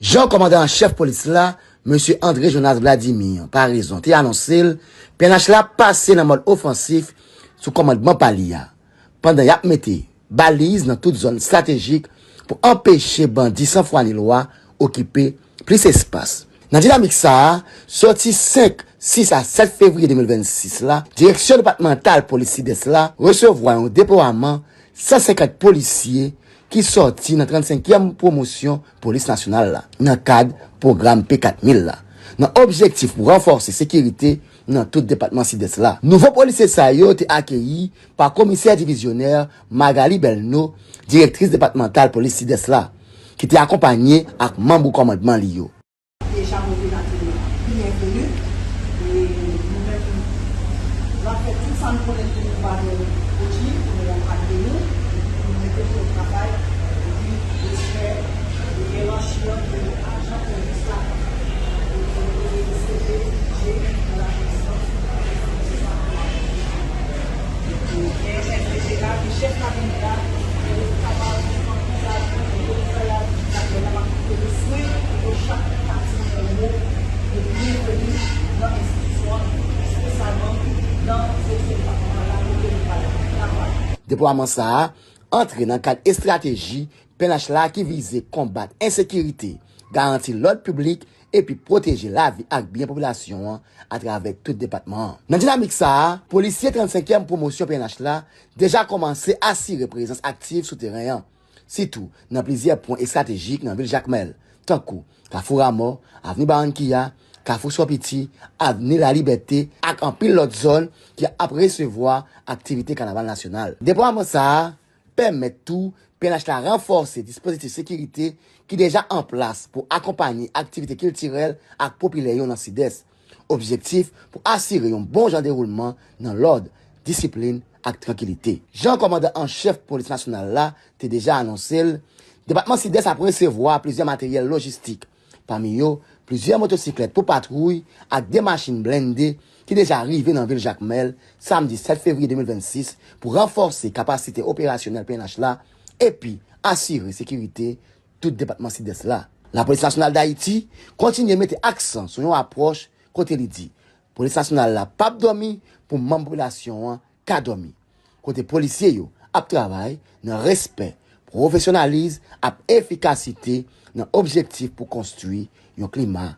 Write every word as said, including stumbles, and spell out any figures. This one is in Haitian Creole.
Jan kòmandan an chèf polis la, mesye André Jonas Vladimir Paraison, te anonse l, P N H la pase nan mòd ofansif sou kòmandman pa li a, pandan y ap mete baliz nan tout zòn estratejik pou anpeche bandi san fwa ni lwa okipe plis espas. Nan dinamik sa a, soti senk, sis a sèt fevriye de mil vennsis la, Direksyon Depatmantal Polis Sidès la resevwa yon deplwaman san senkant polisye ki sòti nan trannsenkyèm pwomosyon Polis Nasyonal la, nan kad pwogram P kat mil la, nan objektif pou ranfòse sekirite nan tout depatman Sidès la. Nouvo polisye sa yo te akeyi pa komisè divizyonè Magali Belno, direktris depatmantal polis Sidès la, ki te akonpanye ak manm kòmandman li yo. Deja mwen te la di nou byenveni. E nou menm, n ap fè tout sa n konnen pou nou ba nou koutje, pou nou ranpate nou, epi pou nou mete pou nou travay, epi espè, e gen ransyon pou ajan polis la, e pou nou resevwa je nan la prezans. Gen chèf jeneral, gen chèf kabinè a, e yo kapab ankouraje, e yo fè la, la, la, la, yo swen, yo chak pati nan yon mo, yo byenveni nan enstitisyon an, espesyalman nan seksyon depatman la, kote nou pral travay. Deplwaman sa a antre nan kad estrateji P N H la ki vize konbat ensekirite, garanti lòd piblik epi pwoteje lavi ak byen popilasyon an atravè tout depatman an. Nan dinamik sa a, polisye trannsenkyèm pwomosyon P N H la deja kòmanse asire prezans aktif sou teren an, sitou nan plizyè pwen estratejik nan vil Jakmèl, tankou Kafou Ramò, Avni Barankiya, Kafou Sòpiti, Avni Lalibète ak anpil lòt zòn ki ap resevwa aktivite kanaval nasyonal. Deplwaman sa a pèmèt tou P N H la ranfòse dispozitif sekirite ki deja an plas pou akonpanye aktivite kiltirèl ak popilè yo nan Sidès. Objektif pou asire yon bon jan dewoulman nan lòd, disiplin ak trankilite. Jan kòmandan an chèf polis nasyonal la te deja anonse l, depatman Sidès ap resevwa plizyè materyèl lojistik, pami yo plizyè motosiklèt pou patwouy ak de machin blende ki deja rive nan vil Jakmèl samdi sèt fevriye de mil vennsis pou ranfòse kapasite operasyonèl P N H la epi asire sekirite tout depatman Sidès la. Lapolis Nasyonal Dayiti kontinye mete aksan sou yon apwòch kote li di, Polis Nasyonal la p ap dòmi pou manm popilasyon an ka dòmi, kote polisye yo ap travay nan respè, pwofesyonalis ak efikasite nan objektif pou konstwi yon klima